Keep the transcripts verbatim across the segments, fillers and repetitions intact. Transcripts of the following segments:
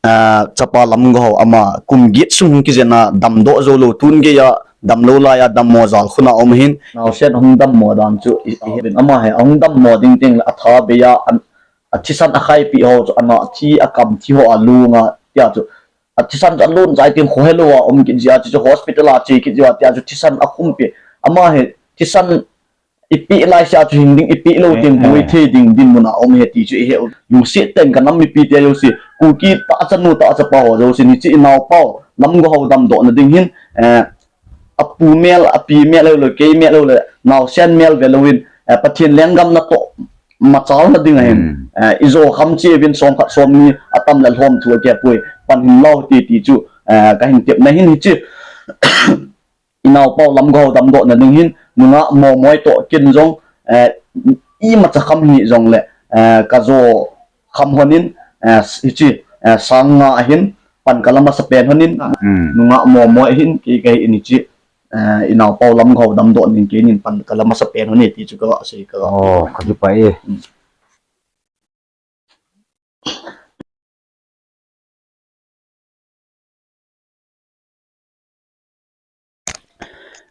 Ah, chapa Lamgou ama kum get sung hung kijen a damdoh jou lou, tun geiya damlou laiya dammo jal khun a um ahin. Naosen ahung dammo dan chu i, i, ama hi ahung dammo ding teng le atha beiya, an, athisan akhaipi ho chu ana thi akam thi ho alunga tia chu athisan chu alun jai teng khohelou a um kit jia chu, chu hospital a che kit jia tia chu thisan akhumpi. Ama hi thisan ipi laisea chu hing ding, ipi lou ding, boi thei ding dinmun a um ahi ti chu ihe u. Lungset tah in kanam mipite jouse, Kuki tahchanu tahchapa ho jouse, hiche inaopau Lamgou ho damdohna ding hin, eh, apu mel, api mel lou le, kei mel lou le, naosen mel ve louvin, eh, Pathen lenggam natoh machalna ding ahin, eh, ijo kham cheh uvin, som khat som ni atam le lhom thu akipui, pan hin lau ti ti chu, eh, kahin tepna ahin hiche. Inaopau Lamgou ho damdohna ding hin, nungah Momoi toh ken jong, eh, imacha kham hijong le, eh, kajo kham lhonin, eh, hiche, eh, sang nga ahin, pan kala masapen lhonin, nungah Momoi ahin, kei kahin hiche, eh, inaopau Lamgou ho damdoh ding keinin pan kala masapen lhon e ti chu kasei ka. Oh, kakipah e.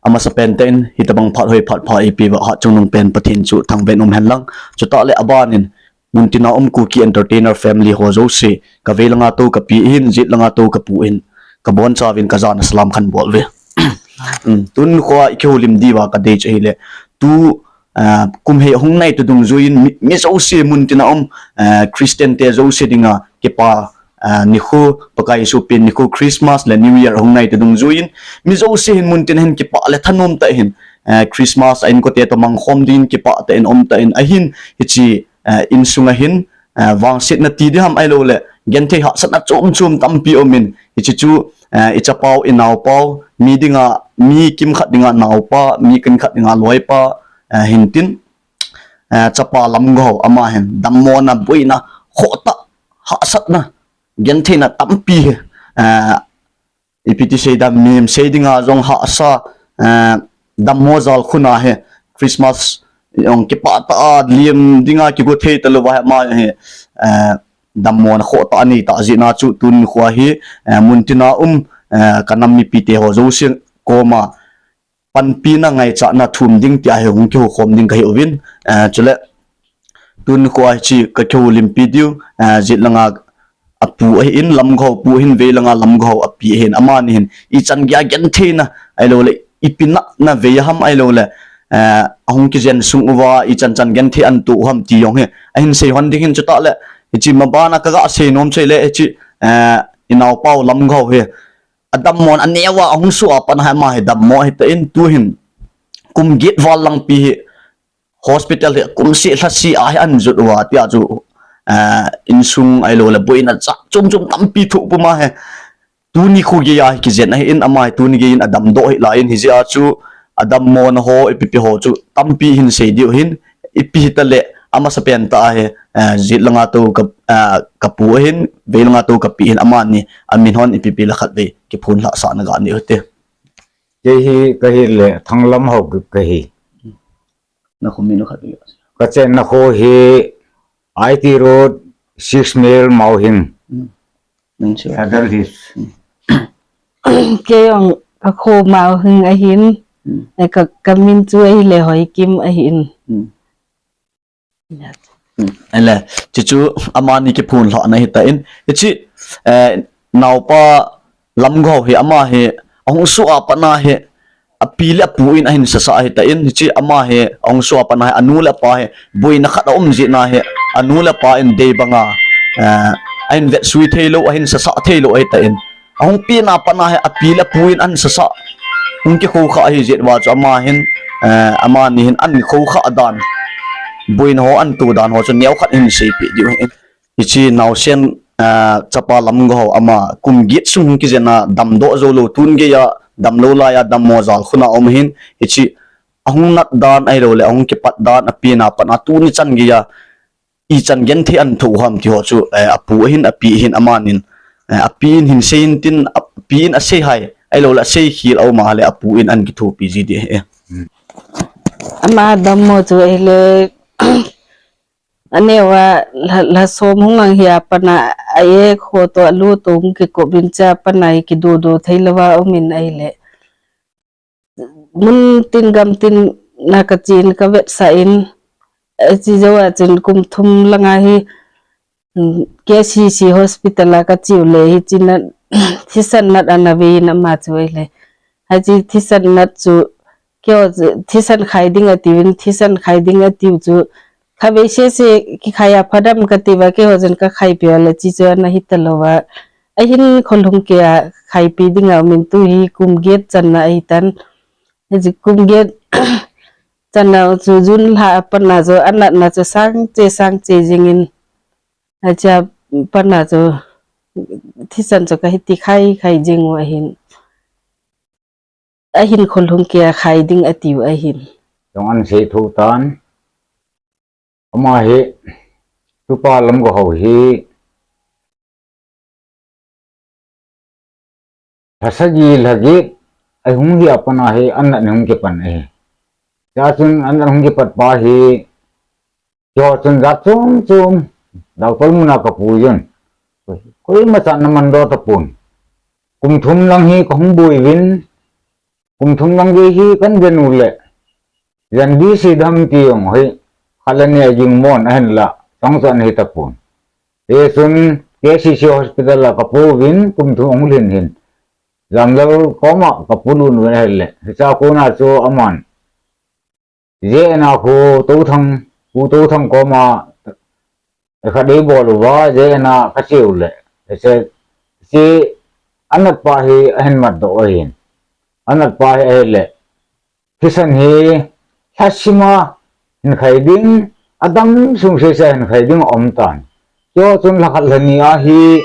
Amasapen tah in, hitobang phat hoi phat pha eipeuva hatchungnung pen Pathen chu thangvah in um hen lang. Chutah le abanin, muntina um Kuki Entertainer family ho jouse, kavei langa tou kapi ahin, jet langa tou kapu ahin, kabonchauvin kajana salam kahin bol uve. Um, tun nikhoa ikihoulim diuva kadei chu ahile, tu, ah, kum hei ahung nai toh dungjuiyin mi, mi jouse muntina um, ah, Christian te jouse dinga kipa, ah, nikho, Pakai Jesu pen nikho Christmas le New Year ahung nai toh dungjuiyin, mi jouse hin muntina hin kipah le thanom tah in, ah, Christmas a inkote toh mangkhom dingin kipah tah in um tah in ahin, hiche, ah, insunga hin, ah, vangsetna ti diham ahilouleh genthei hahsatna chom chom tampi umin, hiche chu, ah, ichapau, inaopau, mi dinga, mi kimkhat dinga naopa, mi kimkhat dinga loipa, ah, hintin, ah, chapa Lamgou ho ama hin dammona, boina, khohtah, hahsatna, gentheina tampi hi, ah, ipi ti seidam, mihem sei dinga jong hahsa, eh, dammo jal khun ahi, Christmas jong kipah tah a lem dinga kigo thei talouva hi ama hi, eh, dammona khohtah anei tah jeh'a chu tun nikhoa hi, eh, muntina um, eh, kanam mipite ho jouse koma panpina ngaichatna thum ding tia hi hung kihoukhom ding kahiuvin, eh, chule tun nikhoa hiche kakihoulimpi diu, eh, jet langa apu ahin, Lamgou ho pu ahin, vei langa Lamgou ho api ahin, amani hin ichan geiya gentheina ahilouleh ipi natna veiya ham ahilouleh, eh, ahung kijen sung uva ichan chan genthei ahin toh u ham ti jong hi ahin sei lhon ding ahin, chutah le hiche mabana kaga seinom chu ahile hiche, eh, inaopau Lamgou ho hi adammona aneo a ahung soh a pat a hi ama hi dammo ahitan, tuhin kum get val langpi hi hospital hi kum seh lha seh a hi ahin jot uva tia chu, eh, insung ahilouleh boina jat chom chom tampi thoh puma hi tuni kho geiya hi kijen ahin, ama hi tuni geiyin adamdoh hih laiyin hijeh a chu adammona ho ipi pi ho chu tampi hin sei diu ahin, ipi hitaleh amasapen tah a hi, eh, jet langa tou ka, eh, kapu ahin, vei langa tou kapi ahin, amani amin hon ipi pi le khatvei kiphonlhah sahna ganei uhite. Kei hi kahile Thanglamhao kahi. Nakho min u khat. Kachenna kho hi I T Road, six mile, Mauhing. Hmm. Nang chu. Sadar Hills. Kei jong kakho Mauhing ahin. Hmm. Eh, ka, kamin chu ahile Hoikim ahin. Hmm. Hmm. Ahile, hiche chu amani kiphonlhahna ahitan. Hiche, eh, naopa Lamgou ho hi ama hi ahung soh a pat a hi api le apu in ahin sasah ahitan. Hiche ama hi ahung soh a pat a hi anu le apa hi boina khat aum jeh'a hi anu le apa in dei banga, eh, ahin vetsui theilou, ahin sasah theilou ahitan. Ahung peng a pat a hi api le apu in ahin sasah, hung kikhoukhah ahi jeh uva chu ama hin, eh, amani hin ahin khoukhah dan, boina ho ahin toh dan ho chu neokhat hin seipeh diu ahi. Hiche naosen, eh, chapa Lamgou ho ama kum get sung hung kijen a damdoh jou lou, tun geiya damlou laiya dammo jal khun a um ahin, hiche ahung nat dan ahilouleh ahung kipat dan, apen a pat a tuni chan geiya ichan genthei ahin thoh u ham ti ho chu, eh, apu ahin, api ahin, amanin, eh, api in hin seiyin tin, api in asei hai ahilouleh asei khel aum a le apu in ahin kithopi ji ding ahi. Ama dammo chu ahile Aneo a lha, lha som hung lang hi apat a, a-e kho toh alu toh hung kikop in, chea pat a hi kidodo thei lou va um in ahile. Mun tin gam tin a kache in kavetsah in, ache jou a chun kum thum lang a hi, um, K C C hospital a kache u le hiche a thisan nat ana ve in ama chu ahile. Hiche thisan nat chu, keiho chu thisan khai ding atiuvin, thisan khai ding atiu chu, khatvei sese kikhai a phadem kati uva, keiho chun kakhai peh uva le, hiche chu ana hita lou va. Ahin kholhung kei a khaipi ding a um in, tu hi kum get channa ahitan. Hiche kum get channa chu June lha apat a chu anatna chu sangche sangche jing in, hichea pat a chu thisan chu kahiti khai khai jing u ahin. Ahin kholhung kei a khai ding atiu ahin. Jong an sei tho tan. Ama hi, tupa lam go ho hi, lha sagi lha get ahung hi apat a hi anat hung kipan ahi. Chea chun anat hung kipat pa hi, keiho chun jat chom chom, doctor mun a kapui un, koima cha ana man doh tapon. Kum thum lang hi kahung boi uvin, kum thum lang gei hi kan ven u le, jan ding si dem ti jong hi, khat le ni a ging mon ahin la, chang chu ana hi tapon. Hichun K C C hospital a kapouvin, kum thum ahung lhin hin, Jamlal koma kapolut uvin ahile, hichea kona chu aman J N a khu Touthang, Pu Touthang koma khat eibol uva, J N a kache u le, hiche, hiche anat pa hi ahin mat doh ahin. Anat pa hi ahile, thisan hi lhasim a hin khai ding, adam sung sese a hin khai ding aum tan. Keiho chun lha khat lha ni a hi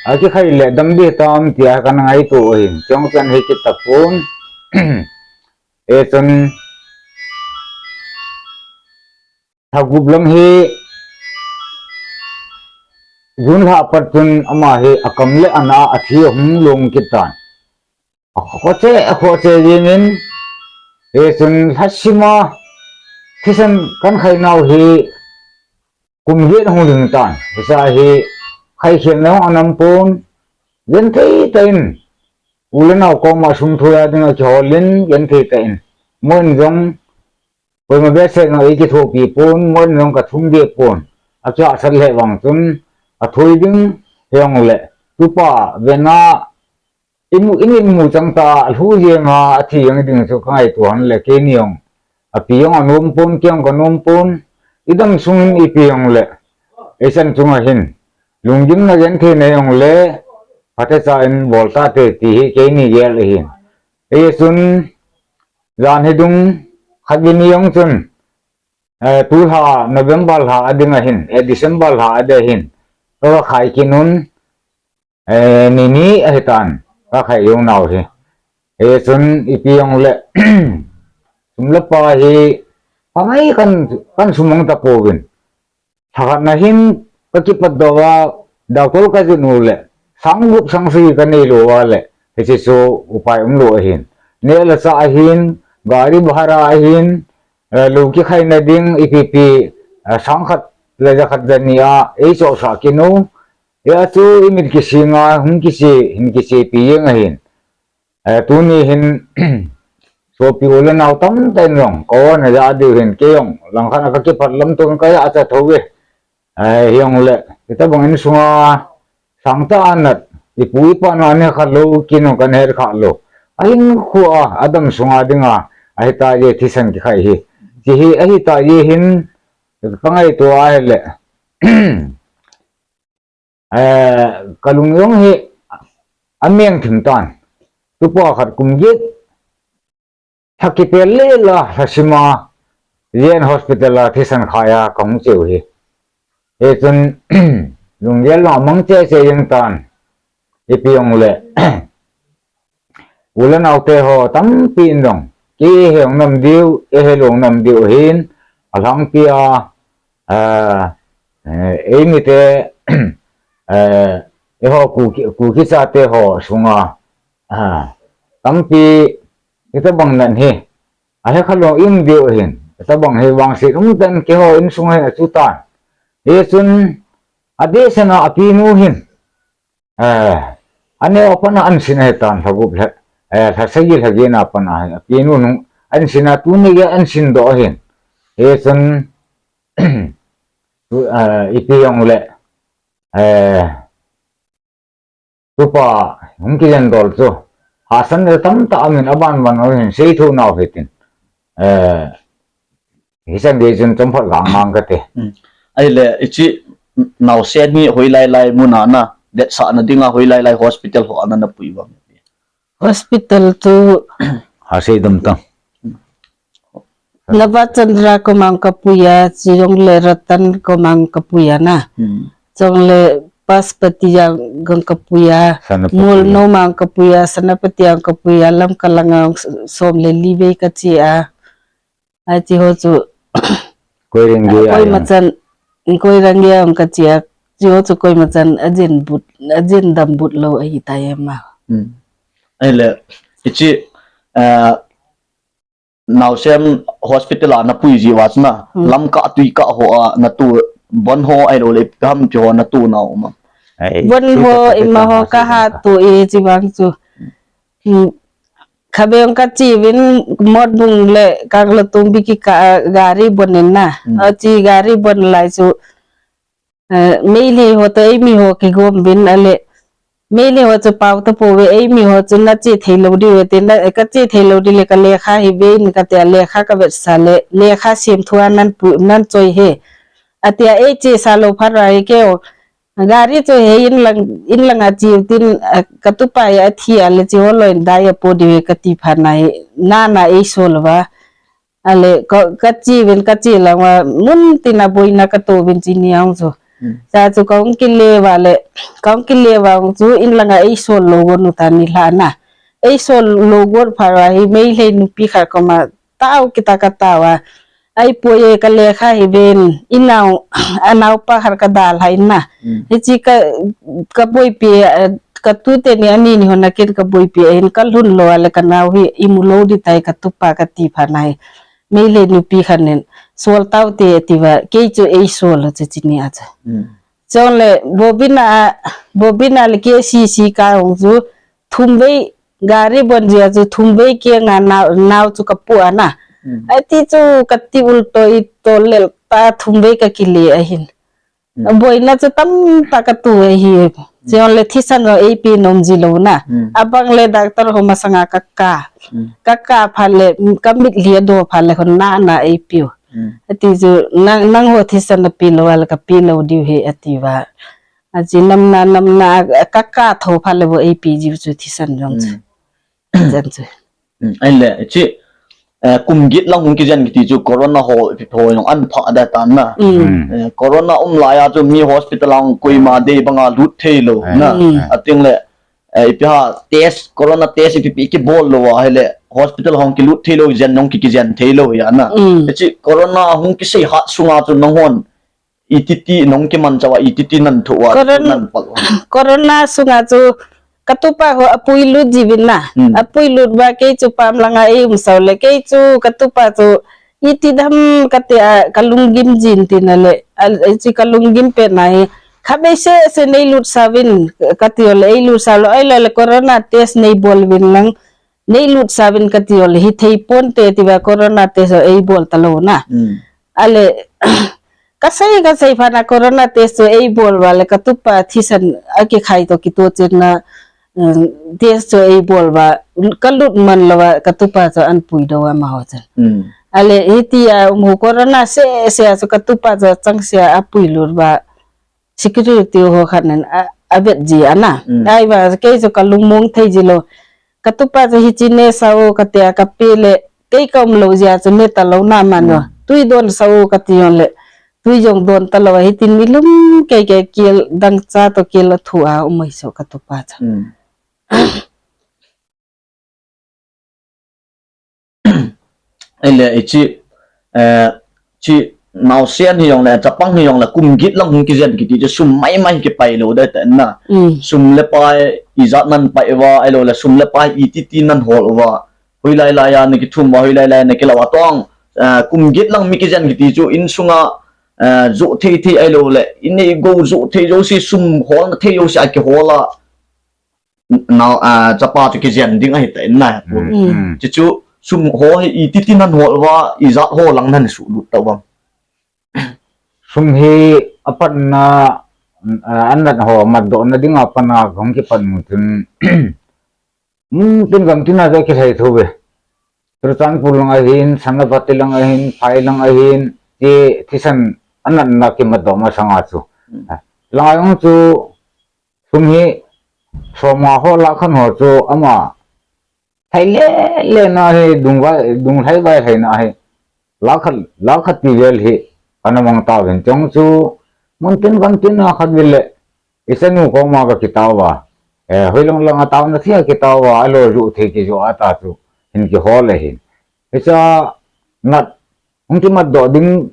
akikhai le dam ding hitam tia kana ngaito ahin. Chujong chun hi kit tapon. Hichun lha gup lang hi June lha apat chun ama hi akam le ana a athi ahung long kit tan. Akhoh che, akhoh che jing in, hichun lhasim a thisan kan khai nau hi kum get hung ding tan. Hichea hi khaikhel na hung ana um pon, genthei tah in, u le nao koma sum thoi a ding a kihol in, genthei tah in, mo in jong, koima behseh in jong eikithopi pon, mo in jong kathum be pon. Akihahsat le vang chun, athoi ding, hijongle, tupa ven a, imu, in imu chang ta, alhu jeng a, athi jeng ding chu kangaito hon le, keini jong, api jong anom pon, kei jong kanom pon, idam sung in ipi jongle, eichan chunga hin, lunggimna gentheina jongle, phatecha in bol tate ti hi keini gel ahin. Hichun, jan hi dung, khatvei ni jong chun, eh, tulha November lha a ding ahin, eh, December lha a ding ahin, kaga khai kit un, eh, ni ni ahitan, kakhai jong nau hi. Hichun ipi jongle, sum le pai hi, pangai kan, kan sumang tapouvin. Lha khat na hin kakipatdoh uva, doctor kajot u le, sang gup sang sagi kanei lou uva le, hiche chu upai umlou ahin. Neh le chah ahin, gari bhara ahin, eh, lou kikhaina ding ipi pi, eh, sang khat le ja khat ja ni a eichohsah kit u. Hia chu imit kising a hung kiche, hin kichepi jeng ahin. Eh, tuni hin, sopi u le nao tamtah in jong, ka-on a ja diu hin, kei jong, langkhat a kakiphat lamto in kajahcha thou ve. Eh, hijongle, hitabang insunga, sangtah a nat, ipu ipa na neh kha lou, kei jong kaneh kha lou. Ahinkhoa, adam sunga dinga, ahitah jeh thisan kikhai hi. Hiche hi, ahitah jeh hin, kangaito ahile. Eh, kalung jong hi ameng thim tan. Tupa khat kum get, lha kipel le la, lhasim a, J N hospital a thisan khai a kahung che u hi. Hichun, lunggel jong amang cheh cheh jeng tan. Ipi jongle, u le nao te ho tampi in jong, kei he jong nam diu, eihe lou nam diu ahin, alhangpi a, eh, eh, eimite, eh, eiho Kuki, Kuki chate ho sunga, ah, tampi hitabang nan hi, ahe kha lou um diu ahin, hitabang hi vangset um tan keiho insung hi achu tan. Hichun adeh sena apinu hin, eh, aneo a pat a ansin ahitan, lha gup lha, eh, lha sagi lha get na pat a hi apinu nung ansin a tuni gei ansin doh ahin. Hichun, tu, eh, ipi jongle, eh, tupa hung kijen dol chu, hahsatna tamtah amin, aban ban ahin seitho nau hitin. Eh, hichan gei chun chomkhat ga mang kate. Hmm. Ahile, hiche naosen hi hoilai lai mun a na vetsahna dinga hoilai lai hospital ho a na napui uvam? Hospital chu ha sei dam tang. Navachandra kom a kapui a, chujongle Ratan kom a kapui a na. Hmm. Chujongle Pashupati a kom a kapui a. Senapati. Molnom a kapui a, Senapati a kapui a, Lamka lang a som le li vei kache a. Ahi, hiche ho chu Koirenge a koima jong. Chan, Koirenge a kache a, hiche ho chu koima chan ajen but, ajen dam but lou ahitai ama. Hmm. Ahile, hiche, eh, naosen hospital a napui ji uva chu na, hmm, lamkah tuikah ho a natoh, bon ho ahilouleh ipi ham ti ho natoh nau um am? Bon ho ima ho kaha toh e, hiche vang chu. Hmm. Khabe jong kache uvin, Motbung le Kanglatongbi kikah a gari bon in na. Hmm. Hiche gari bon lai chu, eh, Meitei ho toh eimi ho kigom uvin ahile, Meitei ho chu pao tapouve, eimi ho chu nache thei lou diu ve ati na, kache thei lou ding le kalekha hi ve in kati a, lekha kavetsah le, lekha semthu a nan pu, nan choi e ati a, eichesa lou phat uva hi keiho gari chu he in lang, in lang a che u tin, a, katupa hi athi a le hiche ho loi dai apo diu ve kati phat na hi, nana eisol uva. Ahile ka, kache uvin, kache lang uva, mun tin a boina kato uvin hiche ni a hung chu. Hmm. Chua chu kahung kile uva le, kahung kile uva hung chu in lang a eisol lou got u tan nilhah na. Eisol lou got phat uva hi Meitei nupi khat koma tao kitah a katao a, ahipoi e, kalekha hi ve in, inao, anaopa khat kadalhah in na. Hmm. Hiche ka, kaboipi, eh, katute ni ani ni hon a ken kaboipi ahin, kalhun lou a le kanao hi imu lou ding tai katupa kati phat na hi, Meitei nupi khat in, sol taute ati uva, kei chu eisol u chu hiche ni a chu. Hmm. Chujongle Bobina, Bobina le K C C kahung chu, thum vei, gari bon jeh a chu thum vei keng a nao, nao chu kapoh a na. Hmm. Ahi, ti chu kati ulto ito lel ta, thum vei kakile ahin. Hmm. Boina chu tamtah kato ahi. Hmm. Chujongle thisan jong eipe nom ji lou na. Hmm. Abang le doctor ho masanga kakap. Hmm. Kakap phat le, kamitlhi adoh phat le hon nana eipe u. Hmm. Ati chu nang, nangho thisan napeh lou a le kapeh lou diu ahi ati uva. Aji namna, namna, a, kakap tho phat le bou eipe jiu chu thisan jong chu. Mm. Jan chu. Mm, ahile, hiche, eh, kum get lang hung kijen kiti chu corona ho, ipi ho jong ahin phah da tan na. Mm. Mm. Eh, corona um lai a chu mi hospital a koima dei banga lut thei lou, eh, na. Mm. Ating le, eh, ipi ham test, corona test ipi ipi kibol lou a, ahile hospital hung kilut thei lou, jen jong ki, kijen thei lou ahi na. Mm. Hiche corona hung kisei hat sunga chu nanghon iti ti nahung kimanchah uva, iti ti nan thoh uva, corona, nan pal uva. Corona sunga chu katupa ho apui lut jiuvin na. Hmm. Apui lut uva kei chu pam langa eium sao le, kei chu katupa chu iti dam kati a, kalunggim jin tin ahile, a, hiche kalunggim pet na hi, khatvei seh seh neilut sauvin kati u le, eilut sao lou, ahilou le corona test neibol uvin lang, neilut sauvin kati u le, hithei ponte tia corona test eibol talou na. Hmm. Ahile, kasei, kasei phat na corona test chu eibol uva le katupa thisan akikhai toh kitoh chetna, um, test chu eibol uva, kalut man lou uva katupa chu ahin puidoh uva amaho chun. Hmm. Ahile, hitia um u corona seh seh a chu katupa chu achangseh a apuilut uva, security ho khat in a, avet ji ana. Hmm. Ahivang kei chu kalungmong thei ji lou. Katupa chu hiche ne sao kati a kapeh le, kei kaum lou jeh a chu ne talou na mano. Hmm. Tui don sao kati jongle, tui jong don talou a, hitin milum kei kei kel dangchah toh kel a thu a um ahi chu katupa chu. Hmm. Ahile, hiche, eh, hiche naosen hijongle, chapang hijongle, kum get lang hung kijen kiti chu sum maimai kipai lou ding ahitai na. Mm. Sum le pai, ijat nan pai uva, ahilou le sum le pai iti ti nan hol uva. Hoilai lai a nakithum uva, hoilai lai a nakila uva tong. Eh, kum get lang mi kijen kiti chu insunga, eh, joh thei thei ahilou le, inei gou joh thei jouse, sum holna thei jouse akihol a, na, eh, chapa chu kijen ding ahi ta in na. Mm. Chuchu sum ho hi iti tin nan hol uva, ijat ho lang nan suhlut ta uvam? Sum hi apatna, eh, anat ho matdohna dinga patna hung kipat u chun, mun tin gam tina chu akilhai thou ve. Churachandpur lang ahin, Senapati lang ahin, Phai lang ahin, ti thisan anatna kimatdoh masanga chu. Mm. Langa jong chu sum hi som nga ho lakh khat ho chu ama thai le le na hi, dung vai, dung lhai vai lhai na hi. Lakh khat, lakh khat ti vel hi ana mang tauvin, chong chu mun tin gam tina khat vel le, i chanu koma ka kitao va, eh, hoilang langa taona thei a kitao va, alo joh thei kijoh a ta chu hin kihol ahin. Hicha nat hung kimatdoh ding,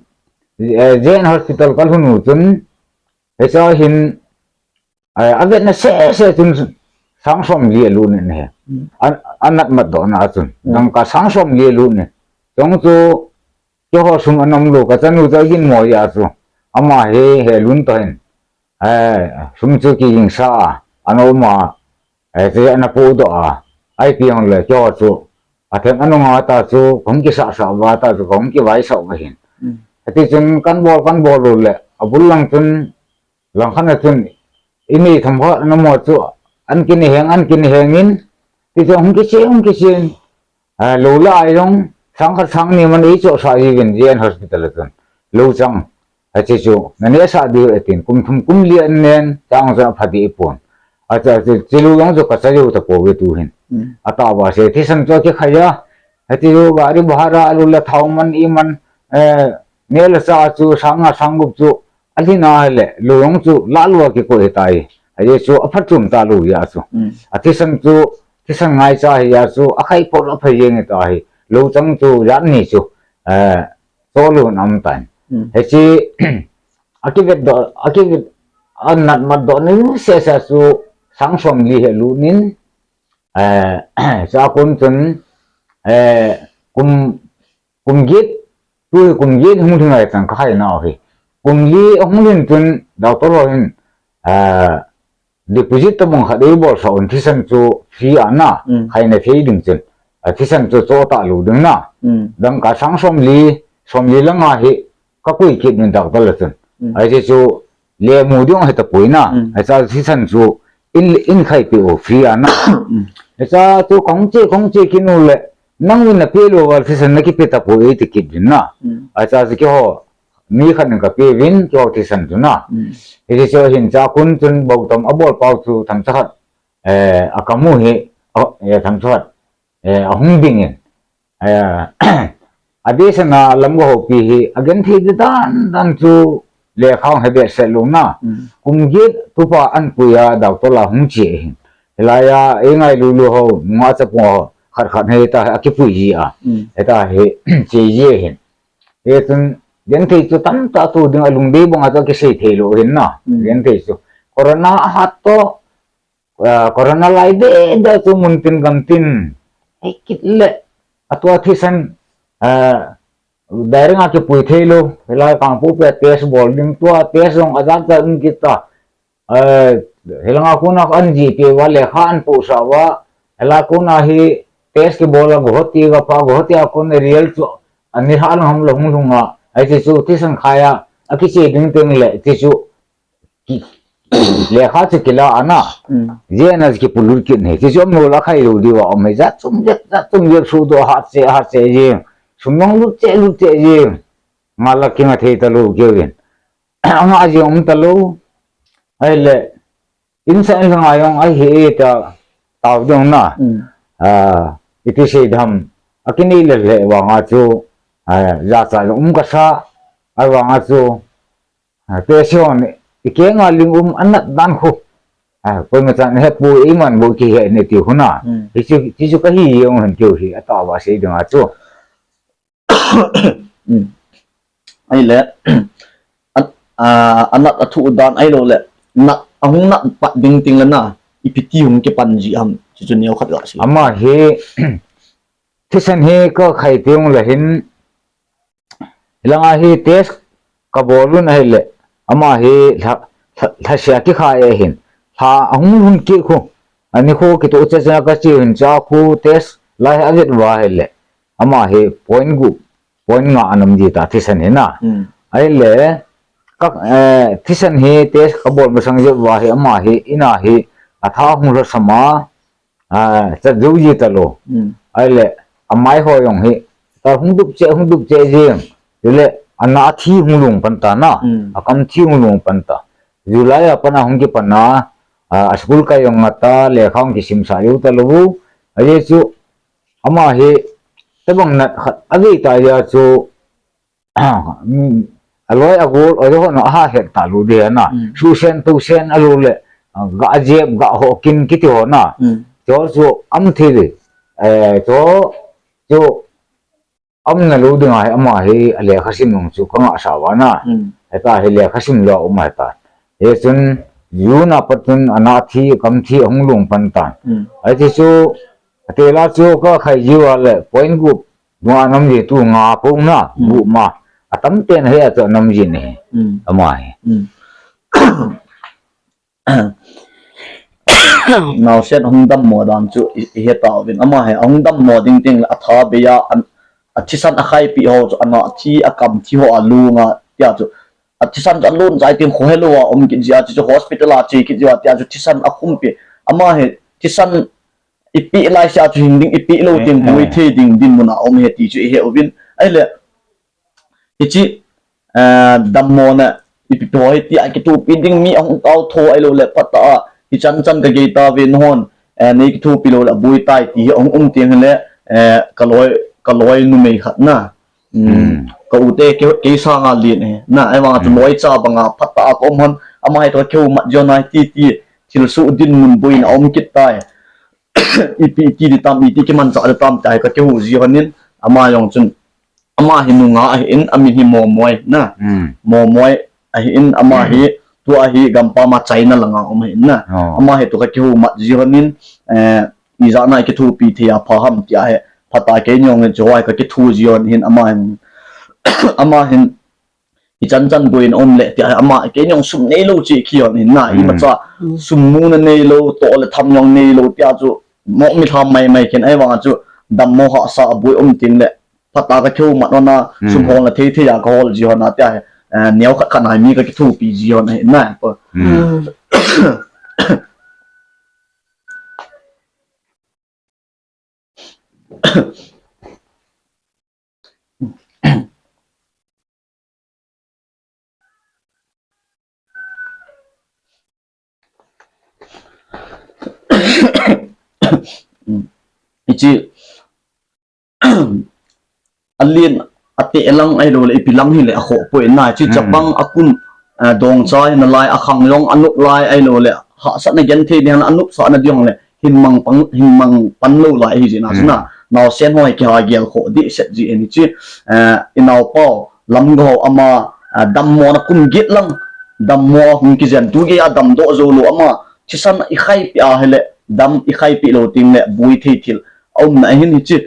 eh, J N Hospital ka lhun u chun, hicha hin, eh, avetna sese chun sang somli alut in ahi. Mm. An, anat matdohna a chun. Mm. Dangka sang somli alut in. Chong chu, keiho sum ana um lou, ka chanu chu agin mo a chu. Ama hi he lun toh hin. Eh, sum chu kijingsa a, ana um a, eh, chu ana podoh a. Ipi jong le keiho chu, athem ana nga ta chu, kahung kisahsah uva ta chu, kahung kivaisah uva hin. Mm. Hiti chun kan bol, kan bol u le, abul lang chun, langkhat a chun, inei themkhat ana mo chu, an kinei heng, an kinei heng in, ti chu hung kichen, hung kichen. Ah, lou le ai jong, sang khat sang ni man eichohsah jiuvin, J N Hospital a chun. Lou chang. Ache chu, nanehsah diu atin, kum thum kum li an nen, chang chu apha deh pon. Acha, ache, che lou jong chu kacha jou tapouve tu hin. Mm. Atah uva se, thisan chu akikhai a. Ache chu, gari bhara, alou le thao man, iman, eh, neh le chah chu, sang nga, sang gup chu, alhin a le, lou jong chu, lah lou a kikoi ahitai. Ajeh chu, aphatchom talou ahi a chu. Mm. Athisan chu, thisan ngaicha ahi a chu, akhai pot aphai jeng ahitai. Lou chang chu, jat ni chu, eh, Tolun aum tan. Hmm. Hiche, akivetdoh, akivet, anat matdoh ni sese chu sang somli hi alut in, eh, chua kon chun, eh, kum, kum get, tu hi kum get hung lhing ahi tan ka khaina u hi. Kum li ahung lhin chun, doctor ho hin, eh, deposit tabang khat eibolsah un thisan chu free a na, mm, khaina thei ding chun. A thisan chu choh talou ding na. Mm. Dangka sang somli, somli langa hi kakoi kit in doctor la chun. Mm. Ahi chu le mu ding ahi tapoi na. Mm. Ahi chu thisan chu in, in khai peh u free a na. Mm. Ahi chu kahung che, kahung che kit u le nangin napeh lou val thisan nakipe tapoi eiti kit ding na. Mm. Ahi chu keiho mi khat in kapeuvin, keiho thisan chu na. Mm. Hiti chu hin chua kon chun bou tam abol pau chu themcha khat, eh, akam u hi, a, eh, themcha khat, eh, ahung ding in. Eh, adeh sena lam kahoupi hi, agenthei di dan dan chu lekha hung he behseh lou na. Mm. Kum get tupa an pui a, doctor la hung che hin. Hilai a, eingailu lu ho, nunga chapang ho, khat khat hita, akipui ji a. Mm. Hita hi, che ji hin. Hichun, genthei chu tamtah tu ding a lungdei banga chu kisei thei lou hin na. Mm. Genthei chu. Corona ahat toh, ah, corona lai deh deh chu mun tin gam tin. Ei kit le, atua thisan, ah, direct a kipui thei lou. Hilai Kangpokpi a test bol ding tua, test jong ajat jat um kit ta. Eh, hilanga kona an jih peh uva lekha an pohsah uva, hilai kona hi test kibol a Guwahati a pa, Guwahati a kon result chu ani lha lang ham lou hung lhung a, ahi chu thisan khai a, akiche ding teng le, ti chu ki, lekha chu kila a na, mm, J N Hospital kipolut kit hi, ti chu amol akhai lou diu a, um hi jat chom jep, jat chom jep suhdoh hat cheh, hat cheh jeng, sum jong lut cheh, lut cheh jeng, nga la kinga thei talou keu in. Anga jong um talou. Ahile, insung langa jong ahi e ta, tao ding na. Mm. Ah, iti sei dam. Akinei le le vanga chu, ah, jachat um kasa, ahivanga chu, ah, te sion, ikenga ling um anat dan khu. Ah, koima chan hepoi, iman bou kihe ne ti khu na. Mm. Hichu, hichu kahi jong hen tiu hi, atah uva sei dinga chu. Mm. Ahile, a, a, anat athu dan ahilou le, nat, ahung nat pat ding teng le na, ipi ti hung kipan ji ham, chuchu neo khat gasei. Ama hi, thisan hi kakhai teng le hin, hilanga hi test, kabol un ahile, ama hi lha, lha, lhasia kikhai ahin. Lha ahung lhun kit khu. Ani khu kitoh cheh cheh a kache hin cha khu test lai hi avet uva ahile. Ama hi point gup, point nga ana um ji ta thisan hi na. Hmm. Ahile, ka, eh, thisan hi test kabol masang jep uva hi ama hi ina hi atha hung lhasam a, ah, cha jou ji talou. Hmm. Ahile, amai ho jong hi, ta hung dup cheh, hung dup cheh jeng. Chule, ana thi hung lung pan ta na. Hmm. Akam thi hung lung pan ta. July a pat a hung kipan a, ah, a school kai jong ata, lekha hung kisimsah jou talou. Ajeh chu, ama hi, tabang nat khat, avei ta jeh chu, aloi agol, ajo hon a ha het ta lou ding na. Hmm. Susen, tusen, alou le, ah, ga jep, ga ho kin kiti ho na. Hmm. Cho chu am thi di. Eh, cho, cho am na lou ding ahi, ama hi, alekha sim nung chu ka ngah sa uva na. Hmm. Heta hi lekha sim lou um heta. Hichun, June a pat chun ana thi, kam thi, ahung lung pan tan. Hmm. Ahi chu, atela chu ka khai ji uva le, point gup, Nga nam ji tu nga pung na, hmm, bu ma. Atam ten he a chu nam ji ne. Hmm. Ama he. Hmm. Naosen hung dammo dan chu i, i he tauvin. Ama he, hung dammo ding teng le atha bei a, an, athisan akhaipi ho chu, ana thi akam thi ho alung a, tia chu. Athisan chu alun chai teng kho helou a, um kit ji a chu, chu hospital a che kit ji a, tia chu thisan akhumpi. Ama he, thisan ipi lai sia chu hing ding, ipi lou ding, eh, bui thei ding dinmun a um he ti chu i he uvin. Ahile, hiche, eh, dammo na, ipi po he ti a kithopi ding mi ahung tao tho ahilou le, phat a, hichan chan ka gei tauve nahon, eh, nei kithopi lou le, abui tai ti hi ahung um teng le, eh, ka loi, ka loi numei khat na. Hmm. Hmm. Ka u te kei, kei sanga lien e. Na, ahivang chu, hmm, loi cha banga phat a ka um hon, ama hi toh ka kihu mat jong nai ti ti, thil su dinmun boina um kit tai. Ipi ti di tam, iti kimanchah di tam, tia hi ka kihu ji hon in, ama jong chun, ama hi nungah ahin, amin hi Momoi, na. Hmm. Momoi ahin, ama hi, hmm, tua hi gampam a China langa um ahin, na. Oh. Ama hi toh ka kihu mat ji hon in, eh, ijat na i kithopi thei a pha ham tia hi, phat a kei jong chu hoi ka kitho ji hon hin ama hin, ama hin, hichan chan boina um le tia hi ama kei jong sum neilou chi khi hon hin na, hmm, imacha, hmm, sum muna neilou, toh le tham jong neilou tia chu, mo mi tham mai mai khen ahivang chu, dammo hahsa a bui um teng le, phat a ka kihu mat hon a, hmm, sum hol na thei thei a ka hol ji hon a tia hi, eh, neo khat khat nai mi ka kithopi ji hon ahin na, po. Hmm. Hmm. Hiche, alen, ateh lang ahilou le, ipi lang hile akhoh poi na, hiche, hmm, chapang akum, eh, dongcha hina lai, akhang jong anop lai ahilou le, hahsatna genthei ding, anopsahna ding le, hin mang pan, hin mang pan lou lai ahi jeh in a, hmm, na, naosen ho hi kiha gel khoh dehset ji ahin hiche, eh, i naopa u, Lamgou ama, eh, dammo na kum get lang, dammo hung kijen tu gei a damdoh jou lou ama, thisan i khaipi ahile, dam i khaipi lou teng le, bui thei thil, aum na ahin hiche,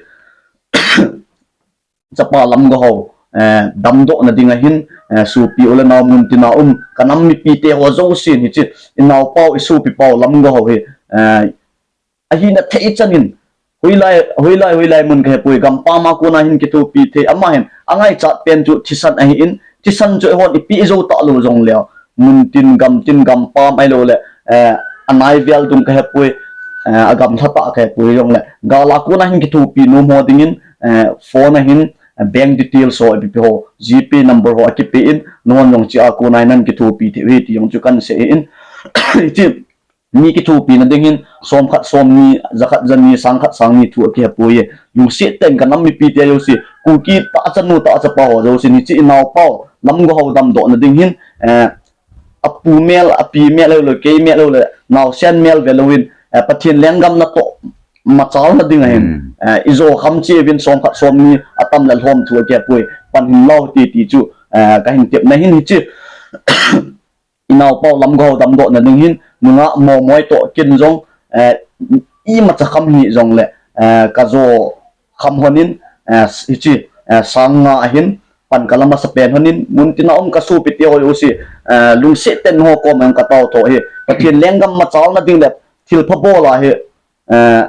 chapa Lamgou ho, eh, damdoh na ding ahin, eh, sopi u le nao mun tina um, ka nam mipi te ho jousen hiche, i naopa u, i sopi pa u Lamgou ho hi, eh, ahina thei chan in, hoilai, hoilai, hoilai mun ka hepoi, gampam a kona hin kithopi thei, ama hin, angaichat pen chu thisan ahin, thisan chu eihon i peh jou talou jong leu, mun tin, gam tin, gampam ahilou le, eh, anai vel dung ka hepoi, eh, agamlha tah ka hepoi jong le, gal a kona hin kithopi nom ho dingin, eh, phone a hin, eh, bank details ho, ipi pi ho, GPay number ho akipe in, nahon jong hiche a kona hin nan kithopi thei u ahi ti jong chu kan sei in, hiche, mi kithopi na ding hin, som khat som ni, ja khat ja ni, sang khat sang ni thu akihepoi. Lungset tah in ka nam mipi te jouse, Kuki tahchanu tahchapa ho jouse, hiche i naopa u, Lamgou ho damdoh na ding hin, eh, apu mel, api mel lou le, kei mel lou le, naosen mel ve louvin, eh, Pathen lenggam natoh machal na ding ahin, hmm, eh, i jo kham cheh uvin som khat som ni, atam le lhom thu akihepoi, pan hih in lau ti ti chu, eh, ka hin tep na hin hiche. I naopa u Lamgou ho damdoh na ding hin, nungah Momoi toh ken jong, eh, imacha kham hih jong le, eh, ka jo kham hon in, eh, hiche, eh, sang nga ahin, pan kala masapen honin, muntina um kasopite ho jouse, eh, lungset tah in ho koma katao tho hi. Pathen lenggam machalna ding le thilpha bol a hi, eh,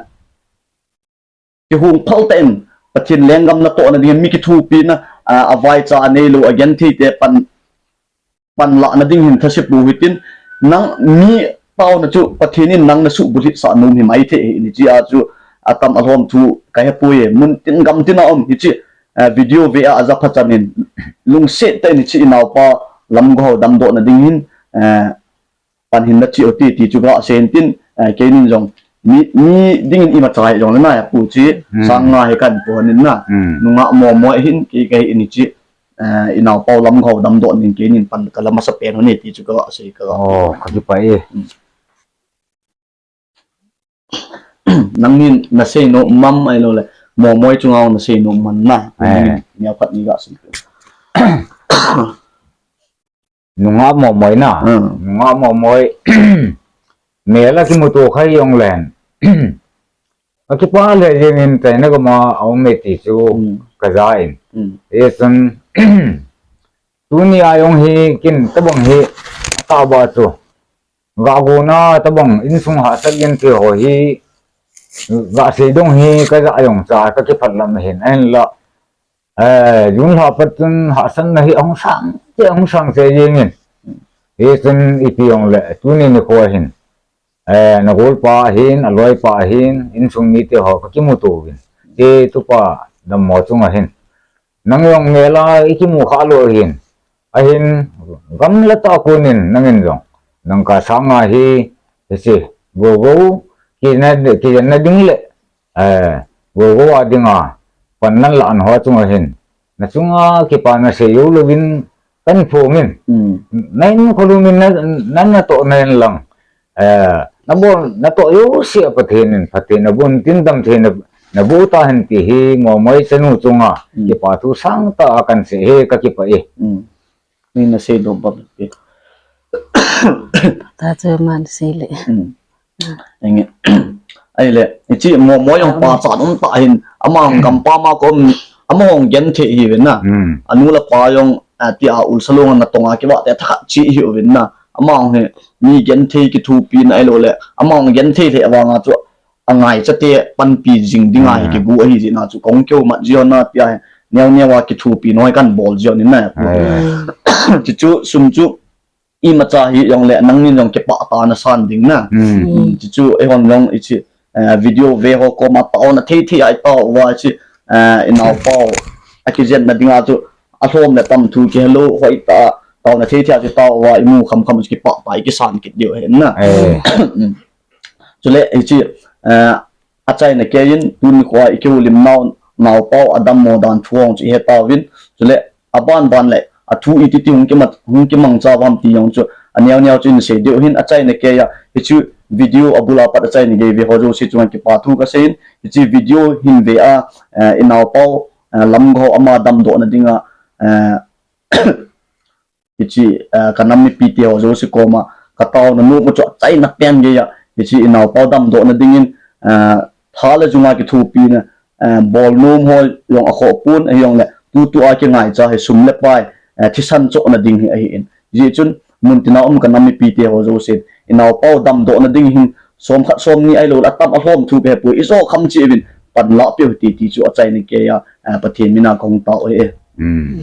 kihung phal tah in Pathen lenggam natohna ding, mi kithopina, ah, avaicha aneilou, agenthei te pan, panlahna ding hin thase pou hitin, nang mi taona chu Pathen in nang nasuh bulhit sah nom hi maithei ahi, hiche a chu atam alhom thu kahepoi, muntin gamtina um hiche, ah, video ve a ajapha chanin lungset tah in hiche inaopa Lamgou ho damdohna ding hin, eh, pan hin nache u hite ti chu kasei in tin, eh, keinin jong mi, mi dingin imacha hijongle na, pu chi, hmm, sang nga hi kahin pu honin na. Hmm. Nungah Momoi hin kei kahin hiche, eh, inaopa Lamgou ho damdoh ding keinin pan kala masapen hon e ti chu kasei ka. Oh, kakipah e. Hmm. Nangin nasei nom am ahilouleh Momoi chunga nasei nom am na. Eh. Neo khat ni kasei. Nungah Momoi na. Hmm. Nungah Momoi. Mel a kimuto kha jongle, kakipah lheh jengin, China gam a aum e ti chu, hmm, kaja in. Hmm. Hichun, tuni a jong hi ken tabang hi, atahbeh chu gagona tabang insung hahsat genthei ho hi, gasei dong hi kaja jong cha kakipah lam ahin, ahinla, eh, June lha pat chun hahsatna hi ahung sang cheh, ahung sang cheh jengin. Hichun ipi jongle, tuni nikho hin, eh, nagolpa ahin, aloipa ahin, insung mite ho kakimuto uvin, che tupa dammo chunga hin, nang jong mel a ikimu khalou ahin, ahin, gamla tah a konin nangin jong, dangka sang nga hi, hiche, Gogou, kina, kijenna ding le, eh, Gogou a dinga pan nalah ho chunga hin, nachunga kipana sei jou louvin kahin phongin. Hmm. Nahin kholum in na, na, natoh nahin lang. Eh, nabol, natoh jouse a Pathen in phatthei naboh intin, damthei na, naboh tahen ti hi Momoi chanu chunga, hmm, kipa thu sangtah a kahin sei e, kakipah e. Hmm. Nei nasei nom bang ti. Tachu man sei le. Hmm. Enge. Ahile, hiche Momoi jong pachat um tah ahin, ama jong gampam a kom, ama jong genthei ahiuvin na. Hmm. Anu le apa jong, ah, tia ulsa long a natong a kivah te thakhat che ahiuvin na. Ama jong hi mi genthei kithopina ahilouleh, ama jong genthei lheh vanga chu angaicha te panpi jing dinga hi, hmm, kigo ahi jeh a chu kahung kihoumat jiu na tia hi, neo neo a kithopina hi kahin bol jiu in na. Ai. Hmm. Chuchu sum chu imacha hijongle nangin jong kipah tah a nasan ding na. Hmm. Hmm, chuchu eihon jong hiche, eh, video ve ho koma taona thei thei a itao uva hiche, eh, inaopa u akijenna dinga chu alhom le tam thu kihelou, hoitah a taona thei thei a chu itao uva imu kham kham chu kipah tah a ikisan kit diu ahin na. Eh. Hmm. Chule hiche, eh, achaina keiyin tuni nikho a ikihoulim nau, naopa u adammo dan thu hung chu ihe tauvin. Chule aban ban le athu iti ti hung kima, hung kimangcha uvam ti jong chu aneo neo chu insei diu ahin, achaina keiya hiche video abul a pat achaina gei ve ho jouse chunga kipa thu kasei in, hiche video hin ve a, eh, inaopa u, eh, Lamgou ho ama damdohna dinga, eh, hiche, eh, kanam mipite ho jouse koma kataona nom u chu achaina pen geiya hiche inaopa u damdohna dingin, eh, tha le jung a kithopina, eh, bol nom ho jong akhoh pon, ahijongle tutu a kingaicha hi sum le pai, eh, thisan chohna ding hi ahin. Hijeh chun muntina um kanam mipite ho jousen inaopa u damdohna ding hin som khat som ni ahilouleh atam alhom thu kahepoi, ijo kham cheh uvin panlah peh u hite ti chu achaina keiya, eh, Pathen mina kahung tao e. Hmm.